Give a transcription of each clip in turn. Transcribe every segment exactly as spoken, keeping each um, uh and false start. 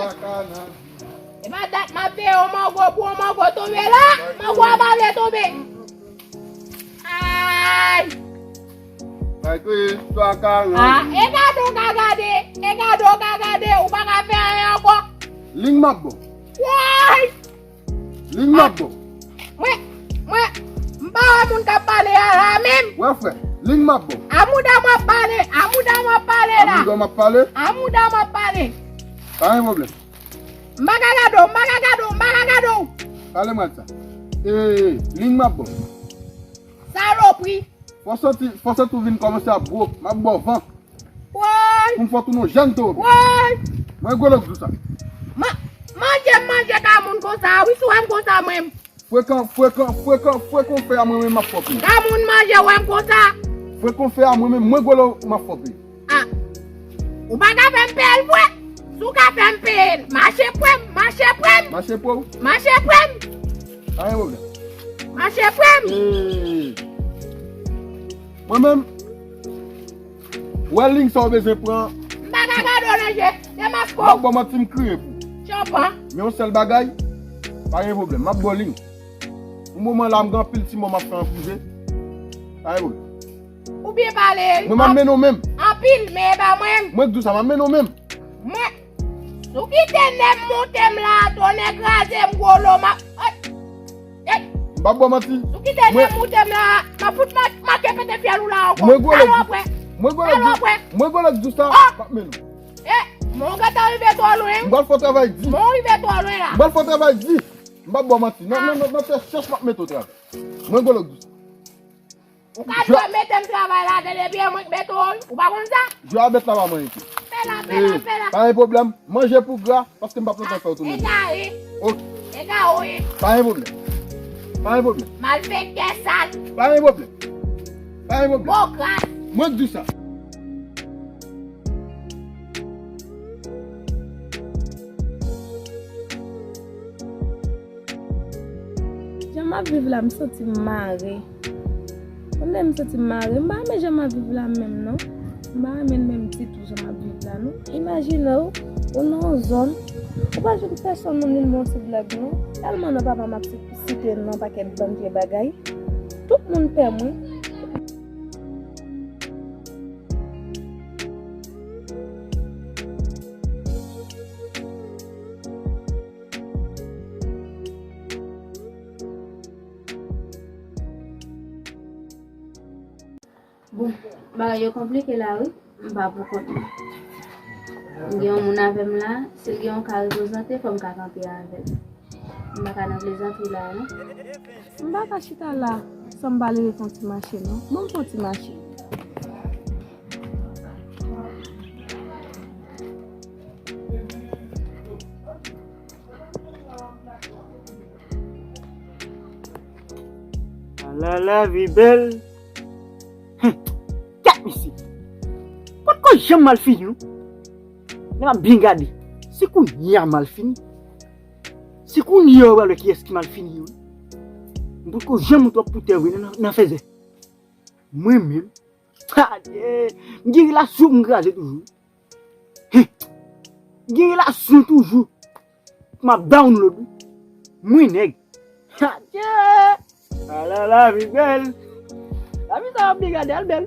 E pa dat m ap veye yon mango pou yon mango tonbe la. Mango a pa vle tonbe. Ay! Ay, ke istwa ka ran. Ah, e gade w ka gade. E gade w ka gade. Ou pa ka fè anyen ankò. Liy m ap ba w. Woy! Liy m ap ba w. Mwen, mwen, m pa wè moun k ap pale a la menm. Wè, frè, liy m ap ba w. A mouda m ap pale. A mouda m ap pale la. A mouda m ap pale. A mouda m ap pale. Pa gen pwoblèm. M pa ka gade w, m pa ka gade w, m pa ka gade w. Pale mwen sa. E, liy m ap ba w. Salopri. Fò santi, fò santi w vin kòmanse ap gwo. M ap ba w van. Woy! Pou m fè w tounen yon jèn towo. Woy! Mwen gwo lòk di w sa. Ma-, manje m manje ka moun konsa. Wi, si w wè m konsa, mwen. Frekan, frekan, frekan, frekan fè a mwen menm m ap fè w peye. Ka moun manje w wè m konsa. Frekan fè a mwen menm, mwen gwo lòk m ap fè w peye. Ah. Ou pa ka fè m peye l vre. Si w ka fè m peye l, mache pre m, mache pre m. Mache pre w? Mache pre m. Pa gen pwoblèm. Mache pre m. Ee. Mwen menm, wè liy sa w bezwen pran. M pa ka gade w nan je. Se mas po. M ap ba w manti, m kriye pou. Chanpan. Men yon sèl bagay, pa gen pwoblèm. M ap ba w liy. Pou moman la, m gen anpil ti mò m ap fè an prive. Pa gen pwoblèm. Ou byen pale. Mwen, m ap mennen w menm. Anpil, men e pa mwen. Mwen k di w sa, m ap mennen w menm. Mwen, si w kite nèg moute m la, tonnè kraze m, gwo lo, m ap, ey, ey. M p ap ba w manti. Si w kite nèg moute m la, m ap fout ma-, make pete fyèl ou la ankò. Mwen gwo lòk. Al w ap wè. Mwen gwo lòk. Al w ap wè. Mwen gwo lòk di w sa, m ap mennen w. Eh, men w gentan rive twò lwen. M pral fè w travay di. Men w rive twò lwen la. M pral fè w travay di. M p ap ba w manti. Nan, nan, nan, nan tè chèch m ap mete w travay. Mwen gwo lòk di w sa. Ou ka dwe mete m travay ladan depi e mwen k mete w, ou pa konn sa? Jwe a bèt la pa manyen tou. Fè la, fè la, fè la. Pa gen pwoblèm. Manje pou gra, paske m p ap lontan fè w tounen. Egare. Ok. Egare w ye. Pa gen pwoblèm. Pa gen pwoblèm. Malfektè sal. Pa gen pwoblèm. Pa gen pwoblèm. Bon kras. Mwen k di w sa. Jan m ap viv la, m santi m mare. Konn lè m santi m mare, m pa renmen jan m ap viv la menm non. M pa renmen l menm ditou jan m ap viv la non. Imajine w, ou nan yon zòn, ou pa jwenn pèsonn moun vin ba w ti blag non. Tèlman non papa m ap site nan pakèt bann vye bagay. Tout moun pè mwen. Bon, bagay yo konplike la wi. M pa poukont mwen. M gen yon moun avè m la, si l gen yon ka reprezante, fò m ka kanpe avè l. M pa ka nan plezantri la non. M pa ka chita la san m pa leve fè yon ti mache non. Ban m fè yon ti mache. Ala lavi bèl. Hum, gad misye. Potko janm mal fini non. Men m ap byen gade. Se kounye a mal fini. Se kounye a w pral wè kiyès ki mal fini yo. M potko janm twòp pou tè vre nan, nan fèzè. Mwen menm. Adye. M gen relasyon pou m kraze toujou. Hum. M gen relasyon toujou. M ap download wi. Mwen nèg. Adye. Ala lavi bèl. Lavi sa w ap byen gade al bèl.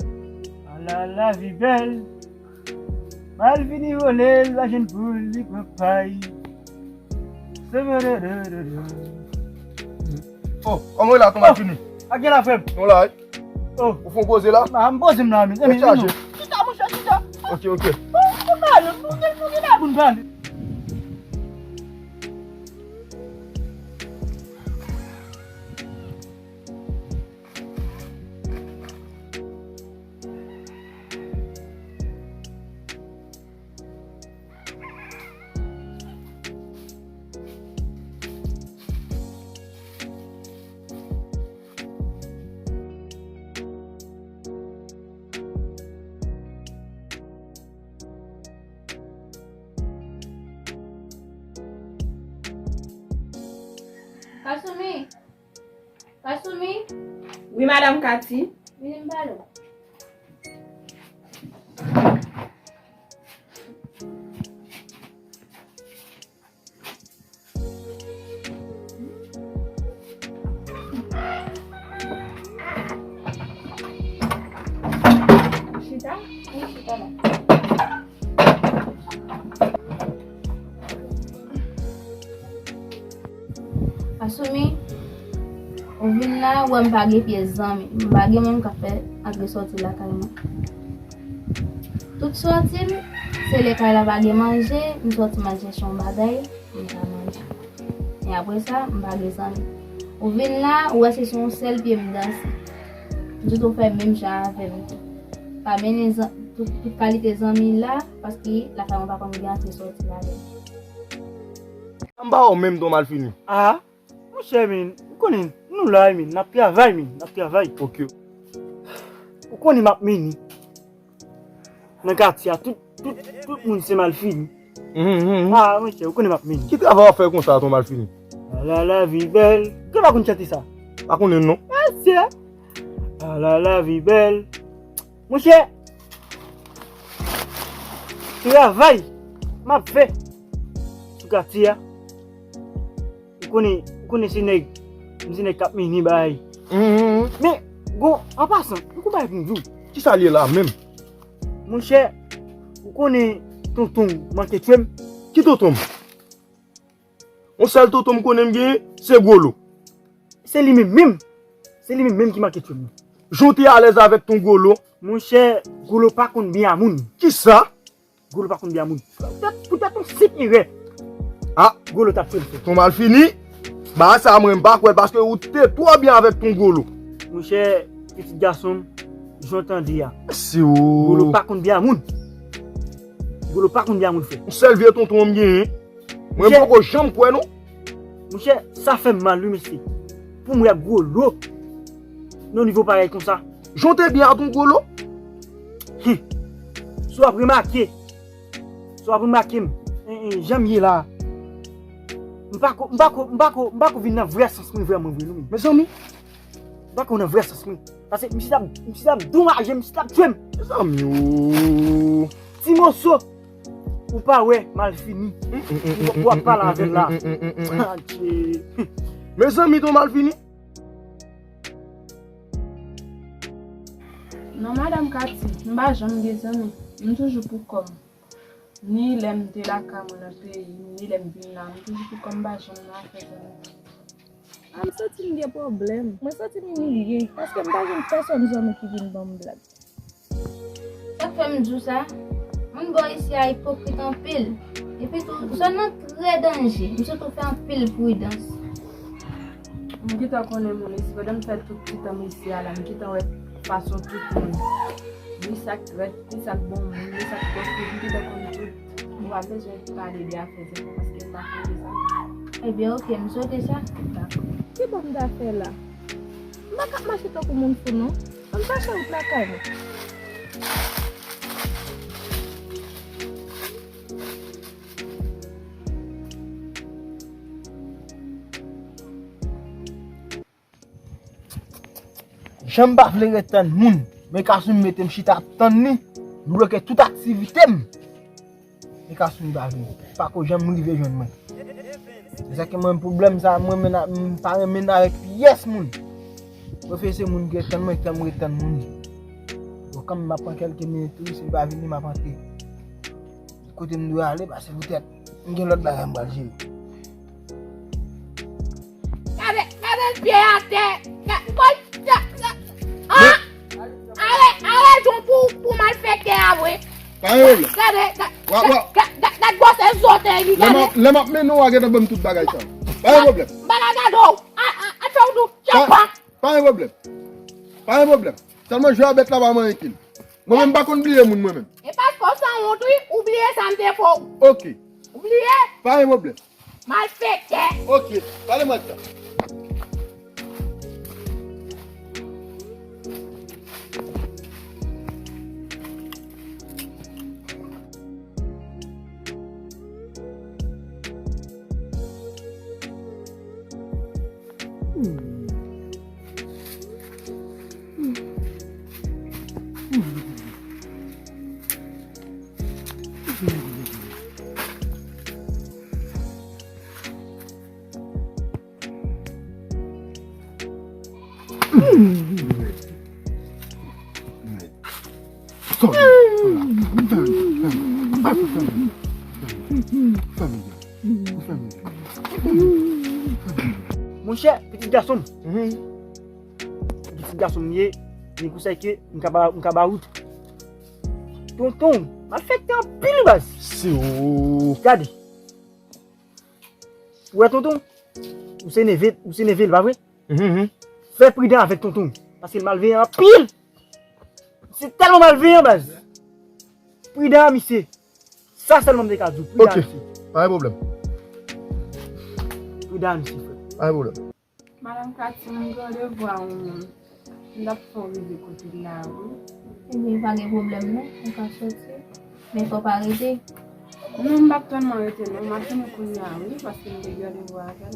Ala lavi bèl. Mal fini vole, l pa jwenn poul, li pran pay. Oh, kòman w ye la, tonton Malfini? Ak gen la, frè m. Nou la wi. Oh. Ou fè yon poze la? Ah, m poze m la, men. Tèt chaje. Chita, monchè, chita. Ok, ok. Pou, pou pale, pou, pou, pou gen la pou n pale. Kasumi! Kasumi? Wi, madanm Katy. Vini m pale w. La, ou wè m pa gen pyès zanmi. M pa gen moun k ap fè antre sòti lakay mwen. Tout sòti m, se lè kay la pa gen manje, m sòti m al chèche yon bagay, m ka manje. E apre sa, m pa gen zanmi. Ou vin la, ou wè se sou yon sèl pye m danse. M sot ou fè menm jan avè m tou. Pa mennen zan-, tout, tout kalite zanmi la, paske lakay mwen pa konn gen antre sòti ladan. M pa wè w menm, Ton Malfini. Ah, monchè, men, ou konnen, nou la, men, n ap travay, men, n ap travay. Ok. Ou konnen m ap mennen. Nan katye a, tout, tout, tout moun se Malfini. Mhm, mhm. Ah, monchè, ou konnen m ap mennen. Ki travay w ap fè konsa, Ton Malfini? Ala lavi bèl. Ki pa konn chante sa? Pa konnen, non. Mesye. Ala lavi bèl. Monchè, travay m ap fè sou katye a. Ou konnen, ou konnen se nèg, m se nèg k ap mennen bagay. Mhm. Men, gon, an pasan, m gon bagay pou m di w. Kisa l ye la menm? Monchè, ou konnen tonton m manke tchwe m? Ki tonton m? Yon sèl tonton m konnen m genyen, se Gwolo. Se li menm menm. Se li menm menm ki manke tchwe m. Jan w te alèz avèk ton Gwolo. Monchè, Gwolo pa konn byen a moun. Kisa? Gwolo pa konn byen a moun. Poutèt, poutèt yon senp erè. Ah. Gwolo t ap tchwe m. Ton Malfini, bagay sa mwen m pa kwè l paske ou te twò byen avèk ton Gwolo. Monchè, pitit gason m, jan w tande a. Gwolo pa konn byen a moun. Gwolo pa konn byen a moun, frè. Yon sèl vye tonton m genyen. Mwen m poko janm kwè non. Monchè, sa fè m mal wi, mesye. Pou m wè Gwolo nan nivo parèy konsa. Jan w te byen a ton Gwolo? Hum. Si w ap remake, si w ap remake m, en, en, jan m ye la. M pa ko, m pa ko, m pa ko, m pa ko vin nan vrè sans mwen vrèman vre non. Mezanmi. M pa ko nan vrè sans mwen. Paske misye t ap, misye t ap doumaje m, misye t ap tchwe m. Mezanmi o. Ti moso. Ou pa wè Malfini. Ou ap pale avè l la. Adje. Mezanmi, ton Malfini. Non, madanm Katy, m pa janm gen zanmi. M toujou pou kò m. Ni lè m te lakay mwen nan peyi m, ni lè m vin la, m toujou pou kò m, m pa janm nan afè zanmi. Ah, m santi m gen pwoblèm. Mwen santi m imilye, paske m pa jwenn pèsonn zanmi ki vin ban m blag. Sa k fè m di w sa? Moun bò isi a ipokrit anpil. Epi tou, zòn nan trè danje. M sot ou fè anpil pridans. M gentan konnen moun isi. Pandan m fè tout ti tan m isi a la, m gentan wè fason tout moun. Ni sa k trèt, ni sa k bon moun, ni sa k pwofit, m gentan konn tout. Ou pa bezwen pale de afè sa, paske m pa konn de sa. Ebyen, oke, m swete sa. Dakò. Ki bò m ta fè la? M pa ka ap mache tankou moun fou, non. Ann chache wout lakay nou. Jan m pa vle ret tann moun, men Kassoum mete m chita ap tann li, m bloke tout aktivite m. Men Kassoum pa vle, pa ko janm rive jwenn mwen. Se sa ke mwen pwoblèm sa, mwen menm m pa renmen avèk pyès moun. Prefere se moun ki ret tann mwen, ki tann mwen ret tann moun. Bon, kanmenm m ap pran kèlke minit wi, si l pa vini, m ap antre. Kote m dwe ale, paske poutèt m gen lòt bagay m pral jere. Gade, gade l pye atè. Ga-, boy, ga-, ga-, ah! Ale, ale, jon pou, pou malfektè a vre. Pa gen pwoblèm. Gade, ga-, ga-, ga-, ga-, gade gwosè zo tèt li, gade. Lè m ap, lè m ap mennen w a gentan ban m tout bagay sa. Pa gen pwoblèm. M pa ka gade w. A, a, a, fè w tou. Pa, pa gen pwoblèm. Pa gen pwoblèm. Sèlman jwe a bèt la pa manyen kil. Mwen menm m pa konn bliye moun mwen menm. E paske w sanwont wi, ou bliye sa m te fè w. Oke. Ou bliye? Pa gen pwoblèm. Malfektè. Oke, pale mwen sa. Monchè, pitit gason m. Mhm. Ti gason m ye, ni konsèy ke m ka ba, m ka ba ou tou. Tonton, malfektè anpil baz. Si ou. Gade. Ou wè tonton, ou se neve, ou se neve l, pa vre? Mhm, mhm. Fè pridan avèk tonton, paske l malveyan anpil. Se tèlman malveyan baz. Pridan a misye. Sa sèlman m te ka di w. Pridan a misye. Ok. Pa gen pwoblèm. Pridan a misye, frè. Pa gen pwoblèm. Madanm Katy, mwen gen randevou a yon moun. M t ap fè w rive kote l la, wi. Ebyen, pa gen pwoblèm non, ou ka soti. Men fò w pa rete. Non, m p ap tèlman rete non, m ap vini kounye a, wi, paske m te gen randevou avè l.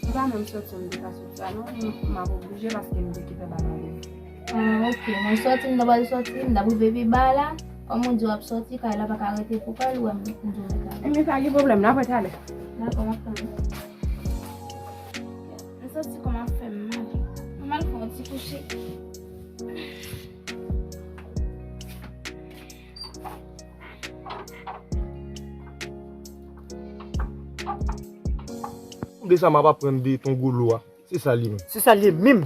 M pa menm soti, m te ka soti a non, m, m ap oblije paske m te kite ba l randevou. Ah, ok, mwen soti, m ta pral soti, m t ap rive pi ba la. Kòm ou di w ap soti, kay la pa ka rete pou kay, ou wè m, m di w m ta. Ebyen, pa gen pwoblèm, n ap wè talè. Dakò, m ap tann ou. M santi kò m ap fè m mal. Mwen al fè yon ti kouche. De sa m ap aprann de ton Gwolo a. Se sa li menm. Se sa li ye menm.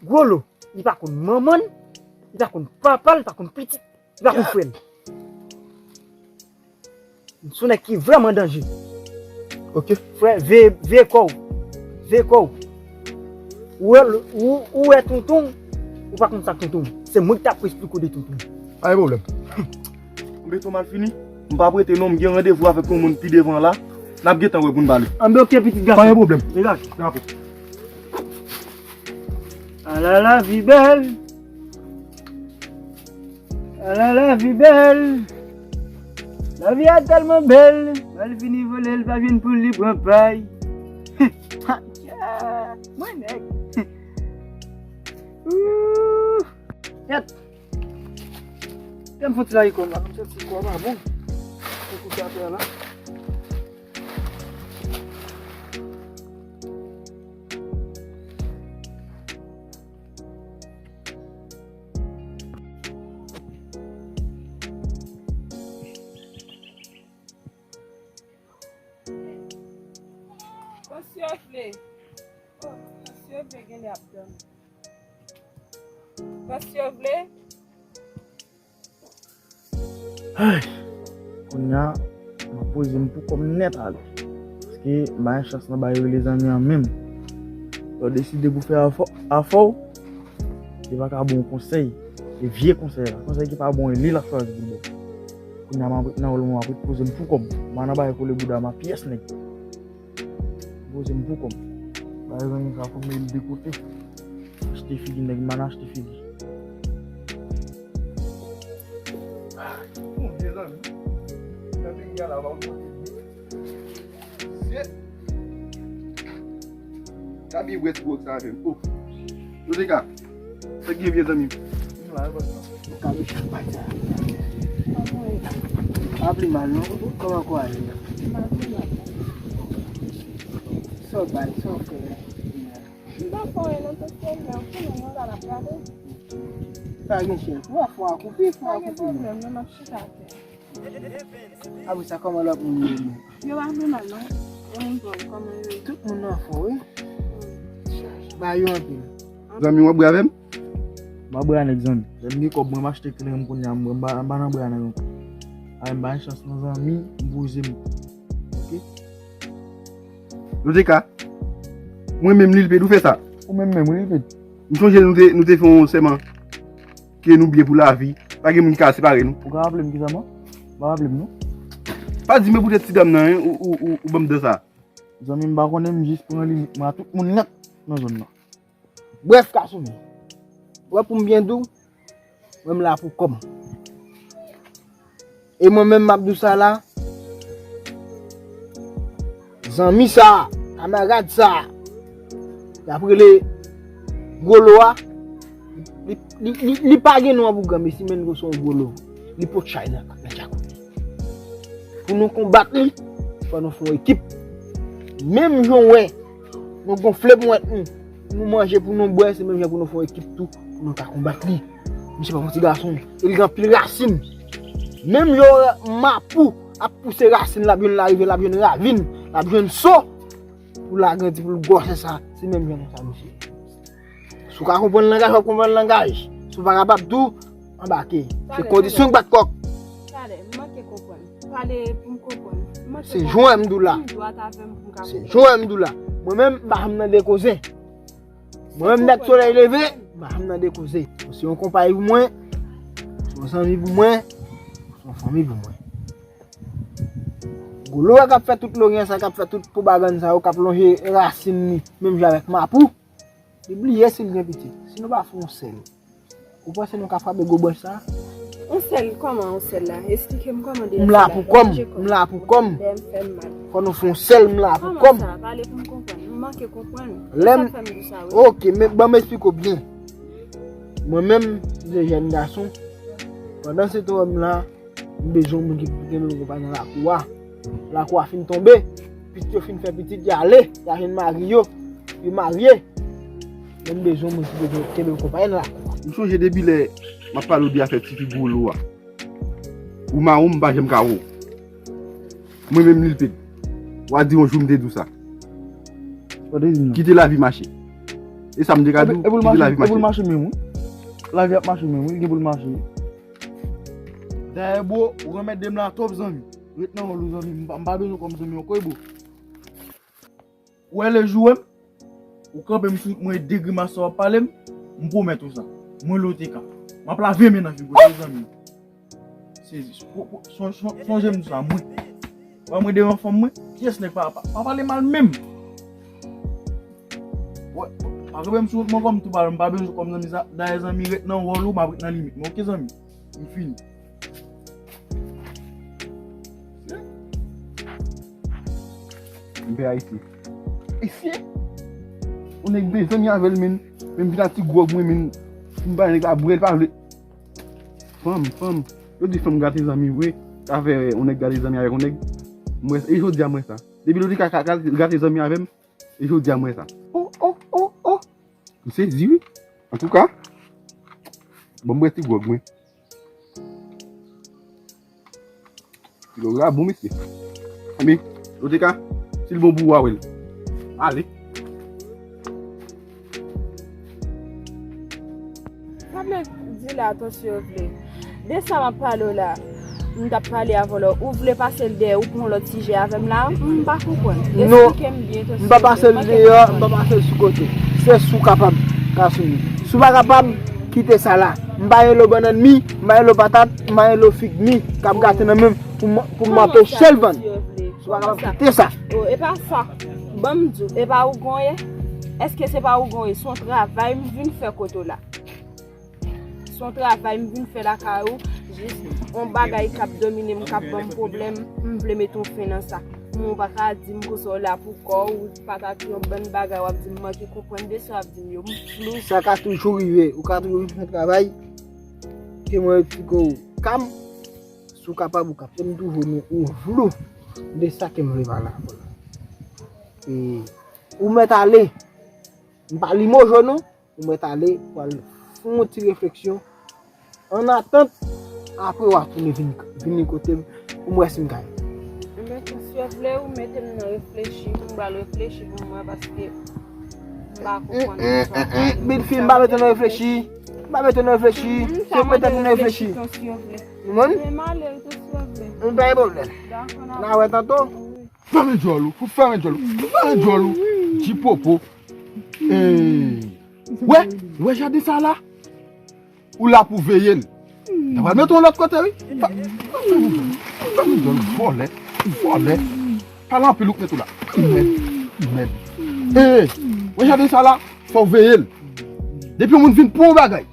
Gwolo, li pa konn manman l, li pa konn papa l, li pa konn pitit, li pa konn frè l. Se yon nèg ki vrèman danje. Ok. Frè, veye, veye kò w. Veye kò w. Ou wè, ou, ou wè tonton, ou pa konn sa tonton. Se mwen ki t ap esplike w de tonton. Pa gen pwoblèm. Beton mal fini. M p ap rete non, m gen randevou avèk yon moun pi devan la. N ap gentan wè pou n pale. Anben, ok, pitit gason. Pa gen pwoblèm. Degaje. Dakò. Ala lavi bèl. Ala lavi bèl. Lavi a tèlman bèl. Mal fini vole, l pa jwenn poul, li pran pay. Mwen nèg. Ooh. Kèt. Kè m fouti la ikòn la, kòmsi ti kò pa bon. Pou kouche atè la. Kòmsi yo vle. Oh, kòmsi yo vle genlè ap dòmi. Kòmsi yo vle. Ay, kounye a, m ap poze m pou kò m nèt ale. Paske m pa gen chans nan ba yo rele zanmi an menm. Lè w deside pou fè afè, afè w, li pa ka bon konsèy. Se vye konsèy la. Konsèy ki pa bon, e li l ap chwazi pou l ba w. Kounye a, m ap ret nan wòl mwen, m ap ret poze m pou kò m. M pa nan bagay kole bouda, m a pyès nèg. Poze m pou kò m. Bay zanmi sa pou m mete l de kote. Achte figi nèg, m pa nan achte figi. Bon, mezanmi. Nan peyi a la, w ap monte byen. Shit. Gaby Westbrook sa avè m. Oh. Jodeka. Sa k gen, vye zanmi m? M la, bòs la. Ou ka mechan ak pati a. Pa pli mal, non? Kòman kò a ye? Sa w bay, sa w fè? M pa fè anyen non, paske m nan konnen mwen pa l ap gade. Pa gen chèz. Fò a koupe, fò a koupe. Pa gen pwoblèm, non, m ap chita atè. Apre sa, kòman lòt moun yo ye? Yo pa vle mal, non. E moun pa w, kòman yo ye? Tout moun anfòm, wi. Ba yo anpil. Zanmi, w ap bwè avè m? M pa bwè a nèg, zanmi. Lè m gen kòb, mwen m achte kle m kounye a, m bwè, m pa, m pa nan bwè a nèg ankò. A, m pa gen chans nan zanmi, m poze m. Ok? Jodeka, mwen menm Lil Ped, ou fè sa? Ou menm menm, wi, Lil Ped. M sonje nou te, nou te fè yon sèman ke nou byen pou lavi. Pa gen moun ki ka separe nou. Ou ka raple m ki sèman? M pa raple m, non. Pa di m poutèt ti dam nan, en, ou, ou, ou, ou ban m dan sa. Zanmi, m pa konnen, m jis pran limit mwen a tout moun nèt nan zòn nan. Brèf, gason m. Ou wè, pou m byen di w, mwen m la pou kò m. E mwen menm m ap di w sa la, zanmi sa, kamarad sa, y ap rele Gwolo a, li, li, li, li pa gen non an pou gran, men si menm se yon Gwolo, li pot chay nan, nan djakout. Pou nou konbat li, fò nou fè yon ekip. Menm jan w wè, nou gonfle ponyèt nou, nou manje pou nou bwè, se menm jan pou nou fè yon ekip tou, pou nou ka konbat li. Misye pa yon ti gason, e li gen anpil rasin. Menm jan w wè mapou ap pouse rasin, l ap jwenn larivyè, l ap jwenn ravin, l ap jwenn so, pou l agrandi, pou l gwosè sa, se menm jan konsa, misye. Si w ka konprann langaj, w ap konprann langaj. Si w pa kapab tou, anbake. Se kondisyon k bat kòk. Talè, m manke konprann. Pale pou m konprann. M manke konprann. Se jan m di w la. Ou dwat avè m pou m ka konprann. Se jan m di w la. Mwen menm, m pa janm nan de koze. Mwen menm, nèg solèy leve, m pa janm nan de koze. Ou se yon konpay pou mwen, se yon zanmi pou mwen, se yon fanmi pou mwen. Gwo lorè k ap fè tout loryen sa, k ap fè tout pwopagann sa yo, k ap lonje rasin li, menm jan avèk mapou, li bliye si l gen pitit. Si nou pa fè yon sèl, ou panse nou ka frape gwo branch sa? Yon sèl, kòman yon sèl la? Esplike m kòman de yon sèl la. M la pou kò m, m la pou kò m. Dèyè m fè m mal. Fò nou fè yon sèl, m la pou kò m. Kòman sa? Pale pou m konprann. M manke konprann. Lè m, sa k fè m di sa, wi. Oke, men ban m esplike w byen. Mwen menm, m se jèn gason. Pandan se tan m la, M bezwen yon moun ki pou kenbe m konpay nan lakou a. Lakou a fin tonbe. Pitit yo fin fè pitit, y ale. Y a jwenn mari yo. Yo marye. Men m bezwen yon moun ki pou kenbe m konpay nan lakou a. M sonje depi lè m ap pale w de afè tifi gwo lo a. Ou mawon, m pa janm ka wè w. Mwen menm, Lil Ped. W a di yon jou m te di w sa. Kite lavi mache. E sa m te ka di w, kite lavi mache. E pou l mache menm, wi. Lavi ap mache menm, wi. Li gen pou l mache. Dayè, bro, ou renmèt de m la twòp, zanmi. Ret nan wòl ou, zanmi. M pa, m pa bezwen w kòm zanmi ankò, bro. Ou wè lejou wè m, ou kanpe m sou wout mwen, de grimas sa w ap pale m, m pwomèt ou sa. Mwen, Loteka, m ap lave men nan figi w, zanmi. Sezi. Sonje m di sa, mwen. Wè mwen devan fanm mwen, kiyès nèg pa, pa, pa pale mal menm. Wè, pa kanpe m sou wout mwen kòm tou pale, m pa bezwen w kòm zanmi sa. Dayè, zanmi, ret nan wòl ou, m ap ret nan limit mwen, oke, zanmi? M fini. M pè Ayisyen. Ayisyen? Yon nèg bezwen zanmi avè l, men, men m vin ak ti gwòg mwen, men m ba nèg la bwè, l pa vle. Fanm, fanm. Yo di fanm gate zanmi vre. Sa fè yon nèg gate zanmi avèk yon nèg. M wè, e jodi a m wè sa. Depi Loteka ka, ka, ka gate zanmi avè m, e jodi a m wè sa. Oh, oh, oh, oh. M sezi, wi. Antouka, ban m bwè ti gwòg mwen. Ti gwòg la bon, mesye. Anben, Loteka, si l bon pou ou, w a wè l. Ale. Sa vle di la, Atò, si w vle. De sa m ap pale w la, m t ap pale avè w la, ou vle pase l dèyè, ou pran yon lòt sijè avè m la, m pa konprann. Non, esplike m byen, Atò, si w vle. M pa pase l dèyè, m pa pase l sou kote. Se si w kapab ka sou li. Si w pa kapab, kite sa la. M pa rele w bannann mi, m pa rele w patat, m pa rele w fig mi, k ap gate nan men m pou m, pou m anpeche l vann. Si w pa kapab, kite sa. Oh, e pa sa. Ban m di w, e pa ougan w ye? Èske se pa ougan w ye? Se yon travay m vin fè kote w la. Se yon travay m vin fè lakay ou, jis yon bagay k ap domine m, k ap ban m pwoblèm, m vle mete yon fen nan sa. Men w pa ka di m konsa w la pou kò w, ou patati yon bann bagay w ap di m, manke konprann de sa w ap di m yo, m flou. Sa ka toujou rive, ou ka toujou vin fè travay, ke mwen eksplike w kam, si w kapab ou ka fè m toujou, men ou flou de sa ke m vle pale avè w. E, ou mèt ale, m pa limoje w non, ou mèt ale pou al fè yon ti refleksyon. An atant, apre w a tounen vin, vini kote m pou m wè si m ka ede. Enben, si w vle, ou mete m nan reflechi, m pral reflechi pou m wè, paske m pa konprann sa w ap pale. Bèl fi, m pa mete w nan reflechi. M pa mete w nan reflechi. Se petèt ou nan reflechi. Ou konprann? M pa gen pwoblèm. N a wè tanto. Fèmen djòl ou, fèmen djòl ou, fèmen djòl ou. Ti popo. Ee. Wè, wè jaden sa la. Ou la pou veye l. Sa pral mete w lòt kote, wi. Fè, fè, fè, fè, vòlè, vòlè. Pale anpil, ou k mete w la. Mèd, mèd. Ee, wè jaden sa la, fò w veye l. Depi yon moun vin pou yon bagay,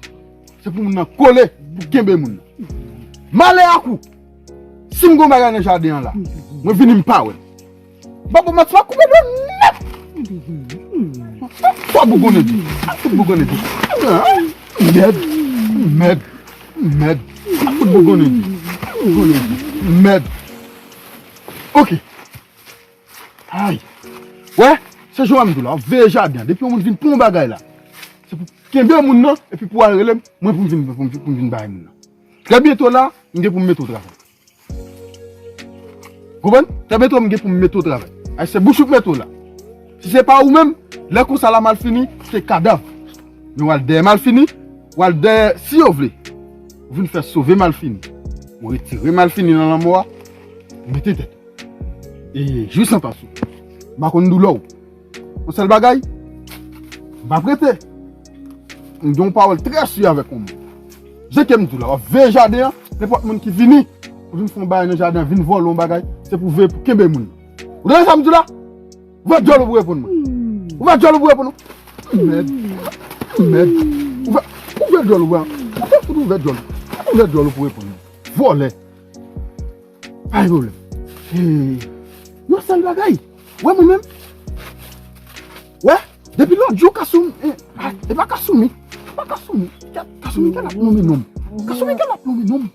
se pou moun nan kole, pou kenbe moun nan. Malè ak ou. Si m gon bagay nan jaden an la, mwen vini m pa wè l. Babo Mats va koupe dlo nèt. Fò bougonnen di. A tout bougonnen di. Mèd. Mèd. Mèd. A tout bougonnen di. Bougonnen di. Mèd. Oke. Ay. Wè, se jan m di w la, w ap veye jaden an. Depi yon moun vin pou yon bagay la, se pou kenbe moun nan, epi pou al rele m, mwen pou m vin, pou m, pou m vin bay moun nan. Trè byento la, m gen pou m mete w travay. Konprann? Trè byento m gen pou m mete w travay. Ay, se bouch ou k mete w la. Si se pa ou menm, lè konsa la mal fini, se kadav. Nou al dèyè Malfini, ou al dèyè, si yo vle. Ou vin fè sove Malfini. Ou retire Malfini nan lanmò a, ou mete tèt. E jwi san pas ou. M pa konn doulè w. Yon sèl bagay, m p ap rete. M gen yon pawòl trè si avèk yon moun. Jan ke m di w la, w ap veye jaden an, nenpòt moun ki vini, pou vin fè yon bagay nan jaden an, vin vòlè yon bagay, se pou veye pou kenbe moun. Ou tande sa m di w la? Ouvè djòl ou pou reponn mwen. Ouvè djòl ou pou reponn mwen. Mèd. Mèd. Ouvè, ouvè djòl ou, bra. Ouvè, ouvè djòl ou. Ouvè djòl ou pou reponn mwen. Vòlè. Pa gen pwoblèm. Hey, yon sèl bagay. Wè mwen menm. Wè, depi lòt jou Kasoumi, eh, ah, e pa Kasoumi. E pa Kasoumi. Ka-, Kasoumi gen l ap nonmen nonm. Kasoumi gen l ap nonmen nonm.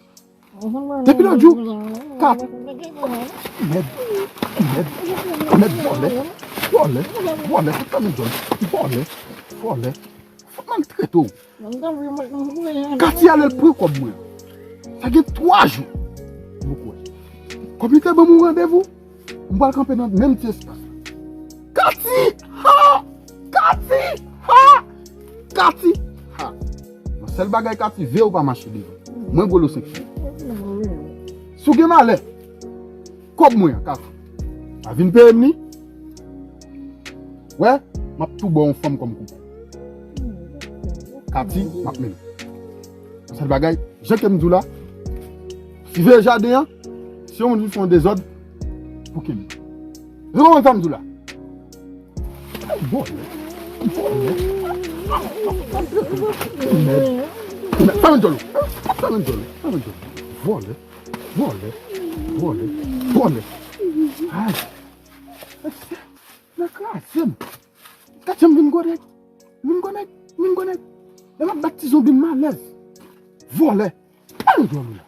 Depi lòt jou, Kat-, mèd, mèd, mèd, vòlè, vòlè, vòlè, fout nan men djòl, vòlè, vòlè, fout maltrete w. Kati ale l pran kòb mwen. Sa gen twa jou. M poko wè. Kòm li te ban m yon randevou, m pral kanpe nan menm ti espas la. Kati! Ha! Kati! Ha! Kati! Ha! Yon sèl bagay Kati, veye w pa mache devan. Mwen gwo lo senk. Si w gen malè, kòb mwen an, Kati. Pa vin peye m li. Wè, m ap tou ba w yon fanm kòm koukou. Kati, m ap mennen. Yon sèl bagay, jan ke m di w la, siveye jaden an, si yon moun vin fè yon dezòd, pou kenbe. Ou konprann sa m di w la? Vòlè. Vòlè. Mèd. Mèd. Fèmen djòl ou. Fèmen djòl ou. Fèmen djòl ou. Vòlè. Vòlè. Vòlè. Vòlè. Ay. Mesye, nan kraze m. Gad jan m vin gwo nèg. M vin gwo nèg. M vin gwo nèg. Lè m ap bat ti zonbi m alèz. Vòlè. Fèmen djòl ou la.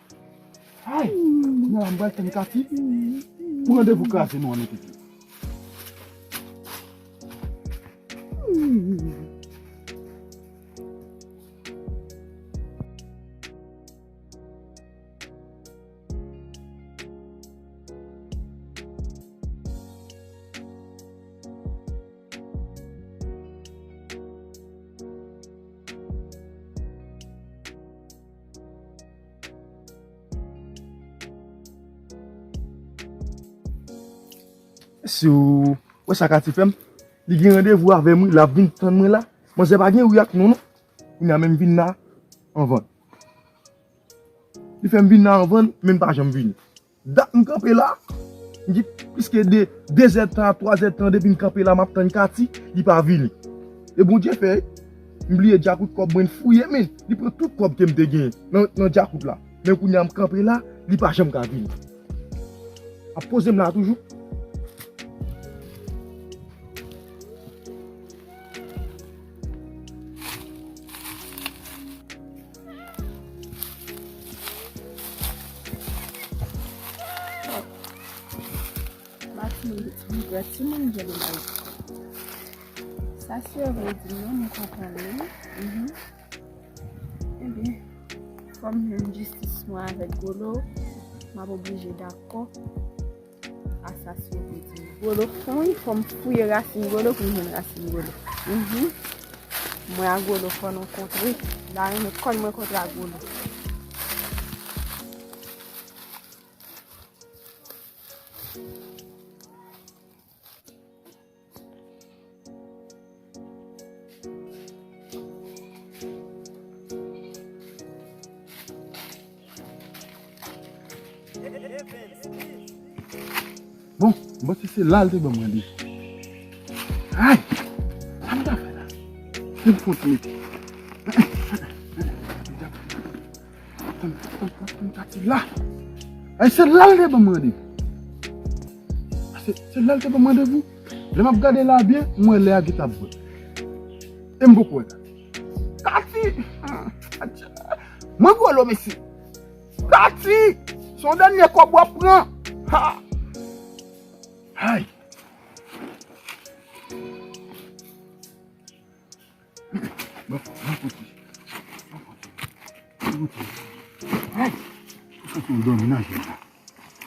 Ay. Kounya la m pral tann Kati. Pou randevou kraze nou an nou tout. Si w wè sa Kati fè m, li gen randevou avè m, wi, l ap vin tann mwen la. Manzè pa gen wi ak nou, non. Kounya menm vin la anvan. Li fè m vin la anvan, men m pa janm vini. Dat m kanpe la, m gen plis ke de, de zèdtan a twa zèdtan depi m kanpe la, m ap tann Kati, li pa vini. E Bondye fè, m bliye djakout kòb mwen, fouye, men li pran tout kòb ke m te genyen nan, nan djakout la. Men kounya m kanpe la, li pa janm ka vini. Ap poze m la toujou. Mati, m vre timoun je de la. Sa se vre di non, m konprann li. Mhm. Ebyen, fò m jwenn jistis mwen avèk Golo, m ap oblije dakò. Asasine te di m. Golo fon, wi, fò m fouye rasin Golo pou m jwenn rasin Golo. Mhm. Mwen a Golo fò nou kontre. M ta renmen kòn mwen kontre a Golo. Bon, m panse se la l te ban m randevou. Ay! Sa m ta fè la? Se m kontinye. Tann, tann, tann, tann, Kati la. Ay, se la l te ban m randevou. Se, se la l te ban m randevou. Lè m ap gade la byen, m wè lè a gentan ap vwe. E m poko wè Kati. Kati! Mwen gwo lo, mesye. Kati! Se yon dènye kòb w ap pran. Ha! Ay! Bon, bon kote. Bon kote. Bon kote. Ay! Ou soti yon dòmi nan je m la.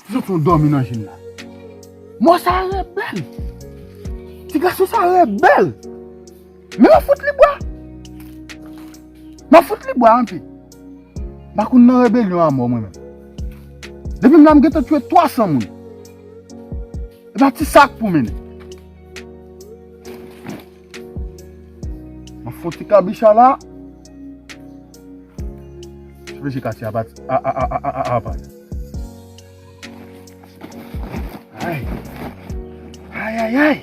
Ou soti yon dòmi nan je m la. Mò sa rebèl. Ti gason sa rebèl. Men yo fout li bwa. M ap fout li bwa anpil. M pa konn nan rebelyon a mò mwen menm. Depi m la m gentan tchwe twa san moun. E pa ti sa k pou mennen. M ap fè yon ti kabicha la. Ti peche katye a pa a a a a a a pa. Ay. Ay ay ay.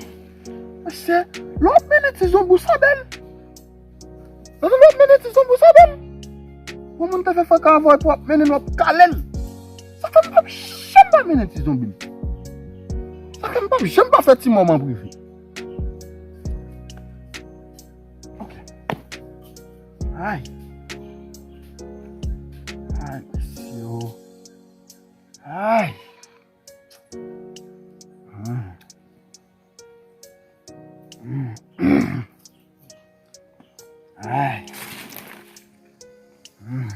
Mesye, lè w ap mennen ti zonbi w sa bèl. Lè w ap mennen ti zonbi w sa bèl. Yon moun te fè faka avè w epi w ap mennen l w ap kale l. Sa fè m p ap janm pa mennen ti zonbi m. Sa fè m p ap janm pa fè ti mò m an prive. Ok. Ay. Ay, mesye o. Ay. Hmm. Hmm. Ay. Hmm.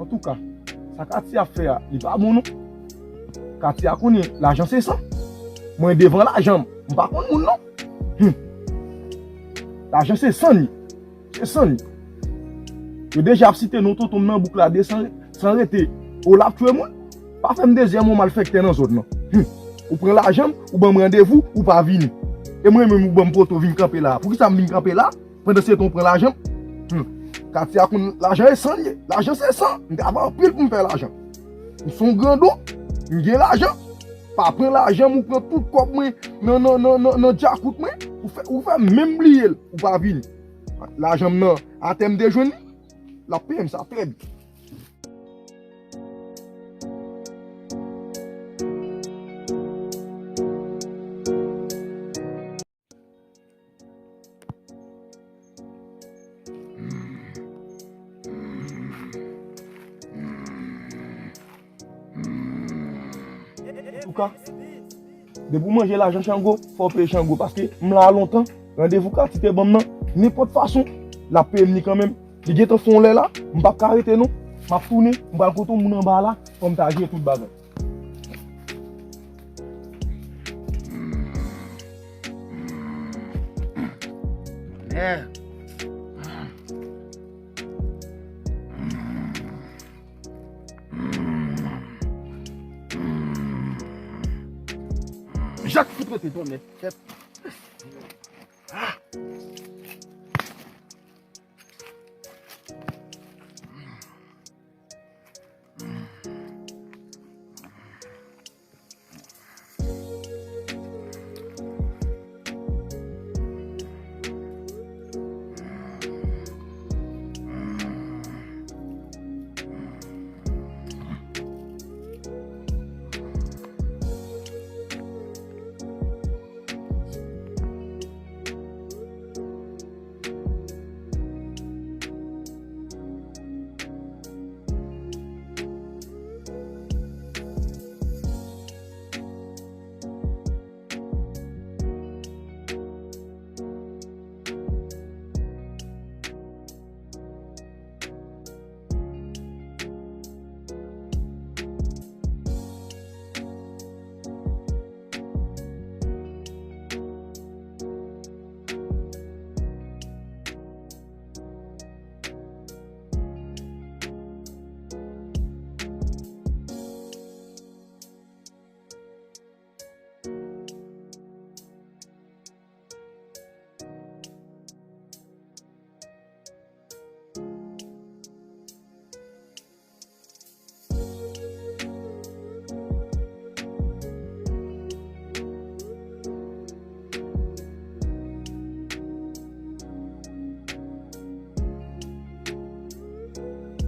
Antouka, sa Katia ap fè a, li pa bon non. Katia konnen lajan se san. Mwen devan lajan m, m pa konn moun non. Hmm. Lajan se san li. Se san li. Yo deja ap site non tonton m nan bouk la de san, san rete. O l ap tchwe moun. Pa fè m dezyèm yon malfektè nan zòn nan. Hmm. Ou pran lajan m, ou ban m randevou, ou pa vini. E mwen menm ou ban m poto vin kanpe la. Poukisa m vin kanpe la? Pandan se tan ou pran lajan m. Hmm. Katia konn lajan e san li ye. Lajan se san. M travay anpil pou m fè lajan. M se yon grandon. M gen lajan. Pa pran lajan m, ou pran tout kòb mwen nan, nan, nan, nan, nan djakout mwen. Ou fè, ou fè menm bliye l. Ou pa vini. Lajan m nan, atè m te jwenn li, l ap peye m sa trè byen. Antouka, depi w manje lajan Chango, fò w peye Chango, paske m la lontan, randevou Katia te ban m nan, nenpòt fason, l ap peye m li kanmenm. Li gentan fè yon lè la, m p ap ka rete non, m ap tounen, m pral kote yon moun anba la, fò m ta jere tout bagay. Yeah. Jak fout rete tonnè. Kèt.